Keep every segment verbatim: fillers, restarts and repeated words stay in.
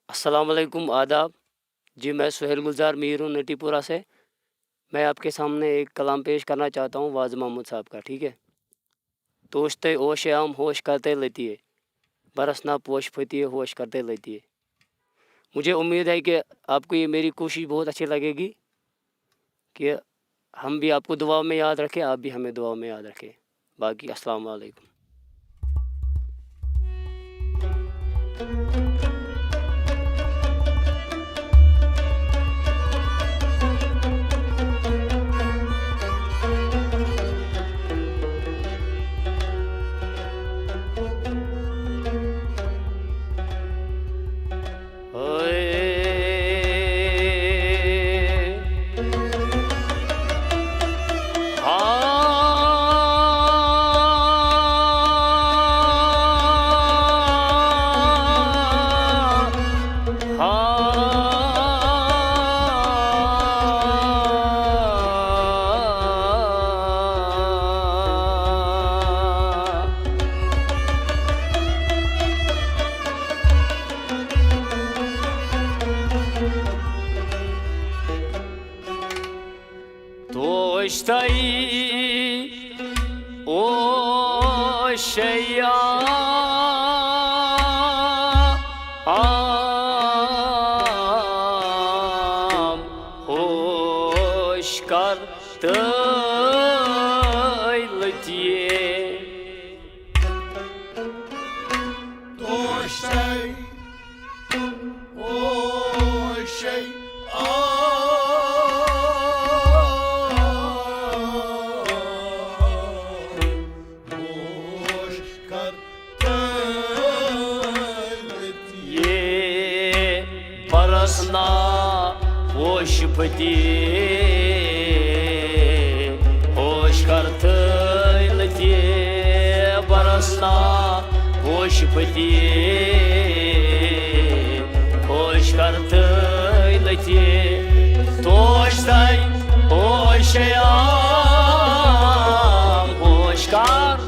السلام علیکم، آداب۔ جی، میں سہیل گلزار میر ہوں نٹی پورہ سے۔ میں آپ کے سامنے ایک کلام پیش کرنا چاہتا ہوں واز محمود صاحب کا، ٹھیک ہے؟ توشتے اوشے عام ہوش کرتے لیتی ہے، برسنا پوش پھتی ہے ہوش کرتے لیتی ہے۔ مجھے امید ہے کہ آپ کو یہ میری کوشش بہت اچھی لگے گی کہ ہم بھی آپ کو دعا میں یاد رکھیں، آپ بھی ہمیں دعا میں یاد رکھیں۔ باقی السلام علیکم۔ توشتائی اوشیا عام ہوش کر تیلتی۔ توشتائی اوشے عام ہوش کر تیلتی۔ یہ برسنا ہوش پھتی ہوش کر تیلتی۔ برسنا ہوش پھتی ہوش کر تیلتی۔ توشتائی اوشے عام ہوش کر۔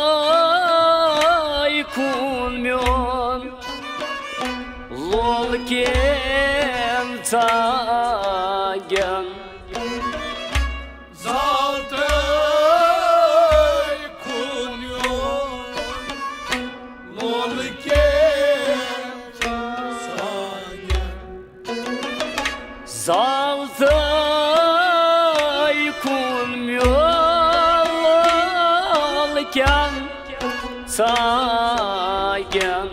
زالتائی خون میون لول کین ژاگن۔ زالتائی خون میون لول کین ژاگن۔ زالتائی خون میون لول کین ژاگن۔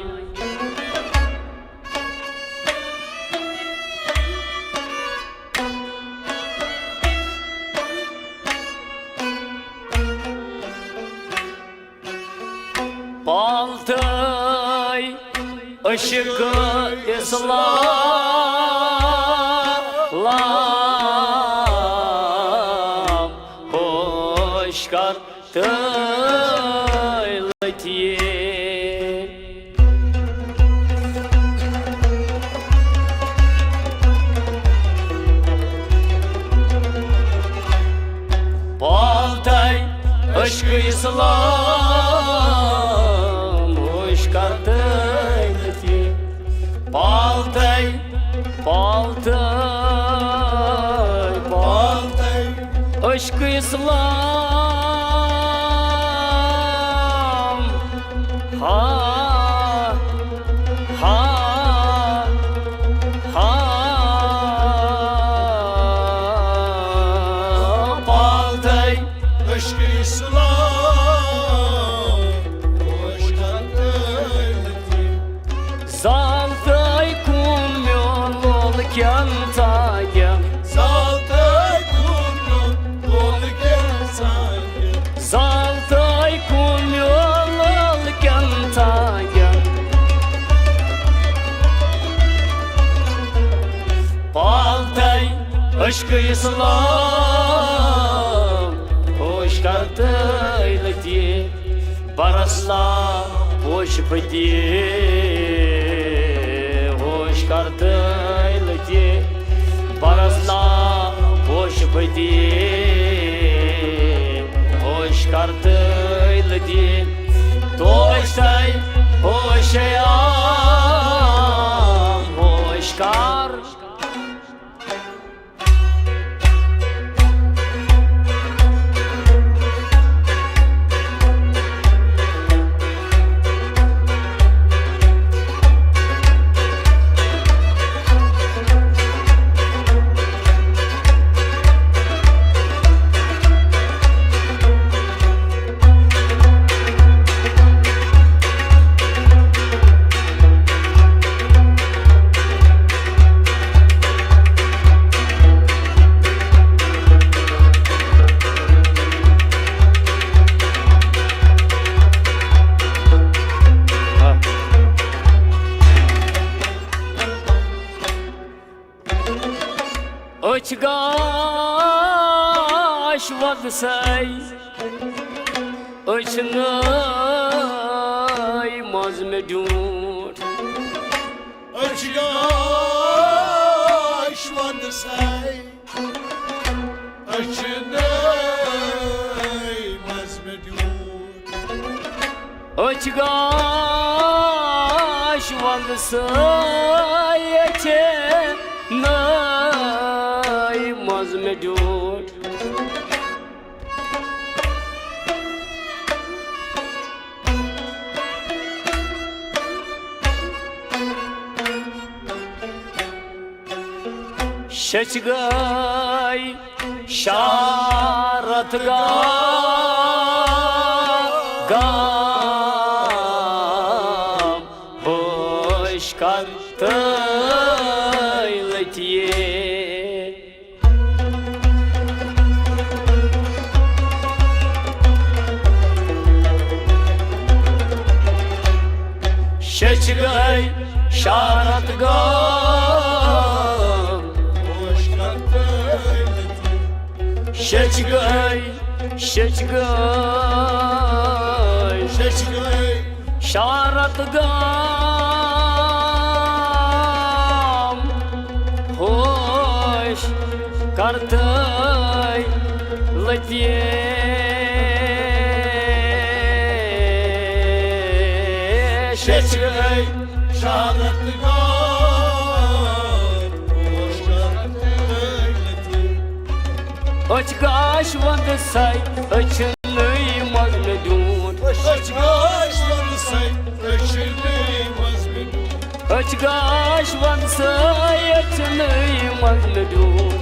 پالتائی عشق اسلام ہوش کر تیلتی۔ پالتائی عشق اسلام ہوش کر تیلتی۔ پالتائی، پالتائی، پالتائی عشق اسلام۔ ہا، ہا، ہا۔ پالتائی عشق اسلام ہوش کر تیلتی۔ زالتَے کُن میون لول کٮ۪ن ژانٛگٮ۪ن۔ زالتَے کُن میون لول کٮ۪ن ژانٛگٮ۪ن۔ زالتَے کُن میون لول کٮ۪ن ژانٛگٮ۪ن۔ پالتَے عشق اسلام، ہوش کرتَے لطیف۔ برس لا پوش پھتی، ہوش کرتَے لطیف۔ برس لا پوش پھتی، ہوش کرتَے لطیف۔ توش تَے ہوش عام، ہوش کر۔ أچھ گاش وَدٕ سَے، أچھ نَے منٛز مےٚ ڈیوٗٹھ۔ أچھ گاش وَدٕ سَے، أچھ نَے منٛز مےٚ ڈیوٗٹھ۔ أچھ گاش وَدٕ سَے، أچھ نَے منٛز مےٚ ڈیوٗٹھ۔ شچ گئی شارت گام، گام ہوش کرتَے لطیف۔ شچ گئی شارت گام، ہوش کرتَے لطیف۔ شچ گئی، شچ گئی، شچ گئی شارت گام، ہوش کرتَے لطیف۔ شچ گئی شارت گام، ہوش کرتَے لطیف۔ أچھ گاش وَدٕ سَے، أچھ نَے منٛز مےٚ ڈیوٗٹھ۔ أچھ گاش وَدٕ سَے، أچھ نَے منٛز مےٚ ڈیوٗٹھ۔ أچھ گاش وَدٕ سَے، أچھ نَے منٛز مےٚ ڈیوٗٹھ۔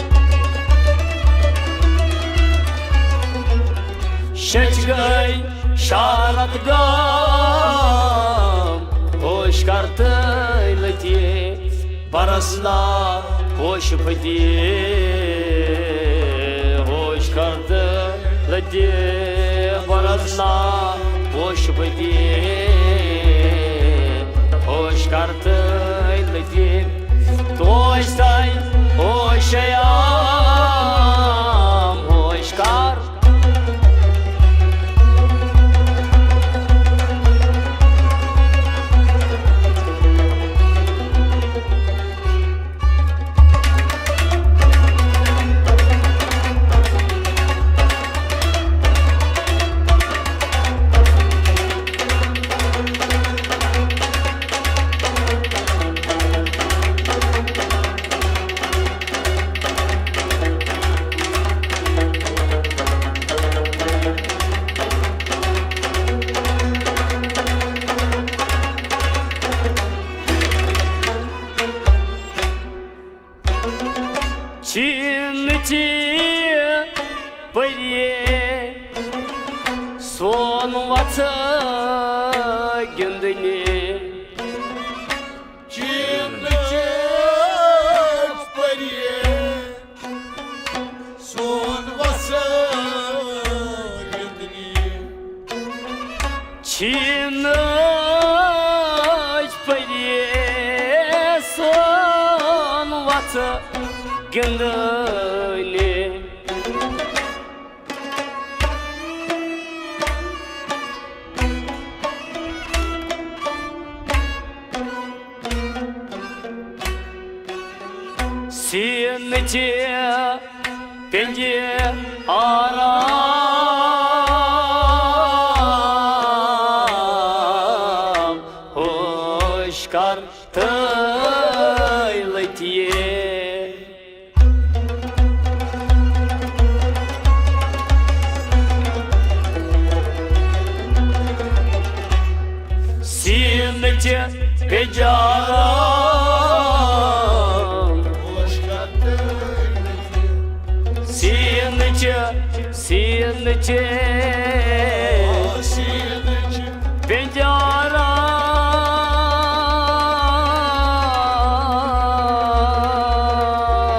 شچ گئی شارت گام، ہوش کرتَے لطیف۔ برس لا ہوش پھتی، ہوش کرتَے لطیف۔ برس لا ہوش پھتی، ہوش کرتَے لطیف۔ توش تَے ہوش عام، ہوش کر۔ چیٖنہٕ چی پٔریے سون وَژھٕ گِنٛدنہِ۔ گِنٛدنہِ۔ سیٖنہٕ چہِ پیٚنٛجہِ آرام ہوش کر تھٲے لٔتھِیے۔ سیٖنہٕ چہِ پیٚنٛجہِ آرام۔ سیٖنہٕ چہِ، سیٖنہٕ چہِ۔ پیٚنٛجہِ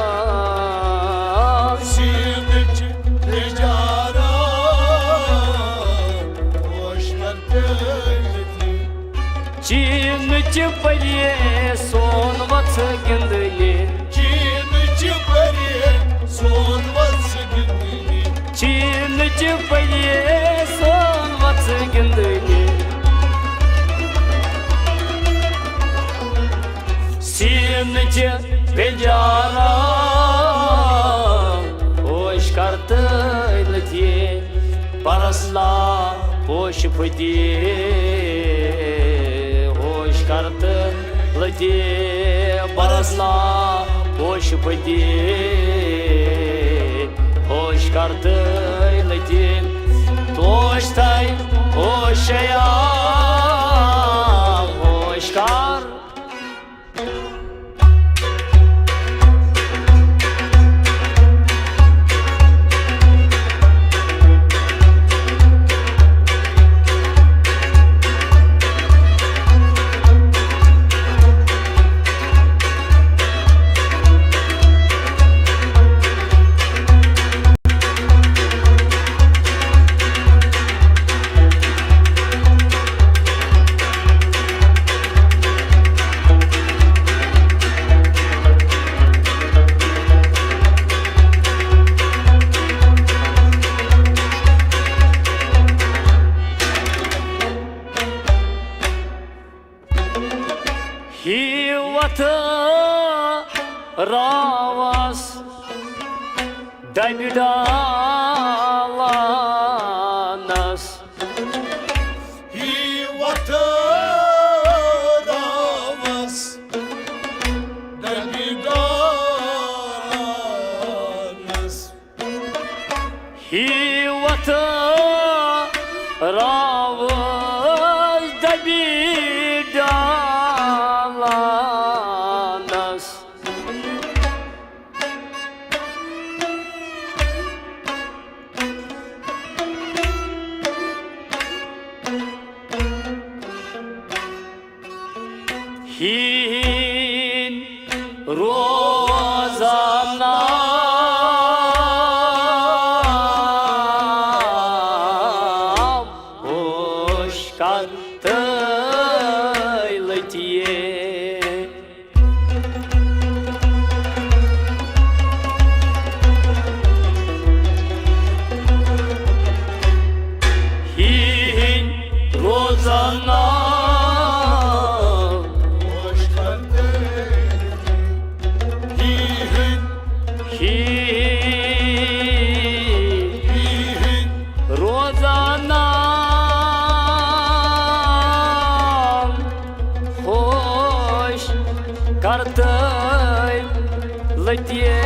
آرام۔ سیٖنہٕ چہِ پیٚنٛجہِ آرام۔ ہوش کر تھٲے لٔتھِیے۔ چیٖنہٕ چہِ پریے سون وَژھ گِنٛدنہِ۔ چیٖنہٕ چہِ پریے سون وَژھ گِنٛدنہِ۔ چیٖنہٕ چہِ پریے سون وَژھ گِنٛدنہِ۔ سیٖنہٕ چہِ پیٚنٛجہِ آرام ہوش کر تھٲے لٔتھِیے۔ پرس لا پوش پھٔتی ہوش کر تھٲے لٔتھِیے۔ پرس لا پوش پھٔتی ہوش کر تھٲے لٔتھِیے۔ توش تھٲے ہوشیا ہوش کر۔ ہی وتھ راوس دبہِ ڈالانس۔ ہی وتھ راوس دبہِ ڈالانس۔ ہی وتھ راوس دبہِ ڈالانس۔ ہیٖن روزان نام ہوش کر تہٕ لٔتیے۔ ہیٖن روزان نام۔ ہیٖن۔ ہیٖن۔ روزان نام۔ ہوش کر تہٕ لٔتیے۔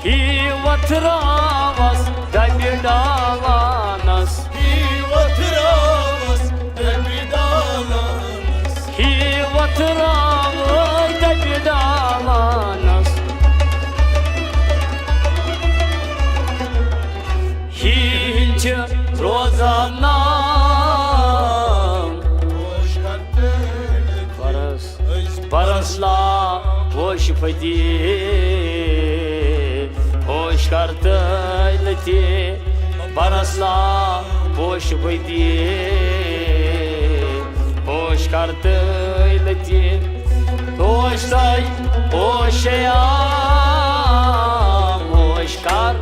ہی وتھ راوس دبہِ ڈالانس۔ ہی وتھ راوس دبہِ ڈالانس۔ ہی وتھ راوس دبہِ ڈالانس۔ ہیٖن چھِ روزان نام۔ پرس، پرس لا ہوش پھتی۔ ہوش پوش کر تیل تہِ، برس نا پوش بٔتی، پوش کر تیل تہِ، پوش تیل، پوش یا، پوش کر۔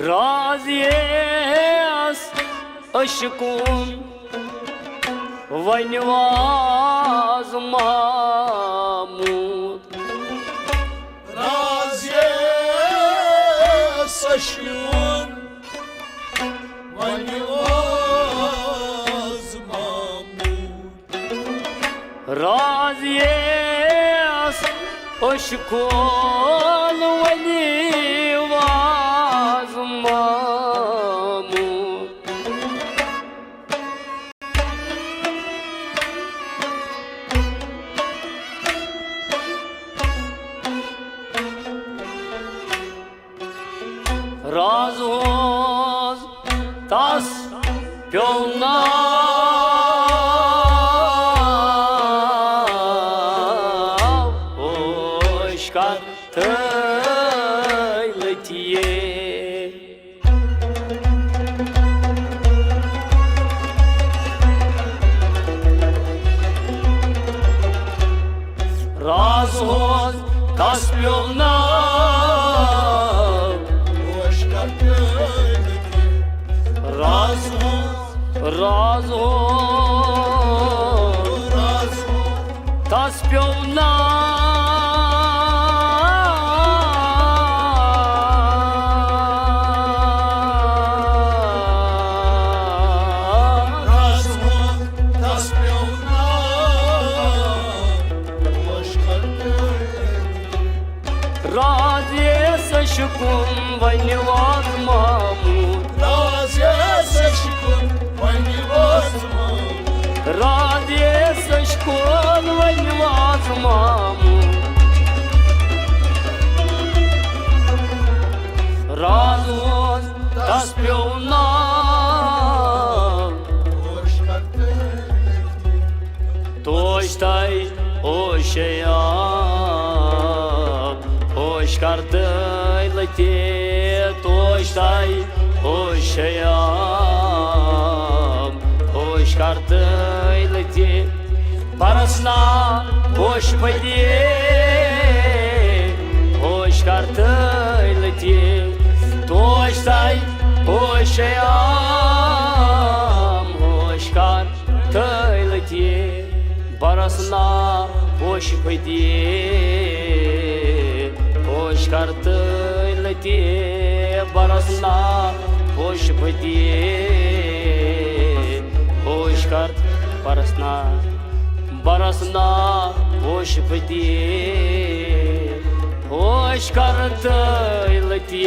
راز یس عشقن ونہِ واز محمود۔ راز یس عشقن ونہِ واز محمود۔ راز یس عشقن ونہِ واز محمود۔ راز اوس تس پیوٚو ناو پوش کر تیل تہِ۔ راز اوس تس پیوٚو ناو پوش کر تیل تہِ۔ راز اوس، راز اوس، راز اوس تس پیوٚو ناو۔ راز اوس تس پیوٚو ناو پوش کر تیل تہِ۔ راز یس عشقن ونہِ واز محمود۔ راز یس عشقن ونہِ واز محمود۔ راز یس عشقن ونہِ واز محمود۔ راز اوس تس پیوٚو ناو پوش کر تیل تہِ۔ توش تیل، پوش یا، پوش کر تیل تہِ۔ توش تیل، پوش یا، پوش کر تیل تہِ۔ برس نا پوش بٔتی، پوش کر تیل تہِ۔ توش تیل، پوش یا، پوش کر تیل تہِ۔ برس نا پوش بٔتی، پوش کر تیل تہِ۔ برس نا پوش بٔتی، پوش کر، برس نا، برس نا پوش بٔتی، پوش کر تیل تہِ۔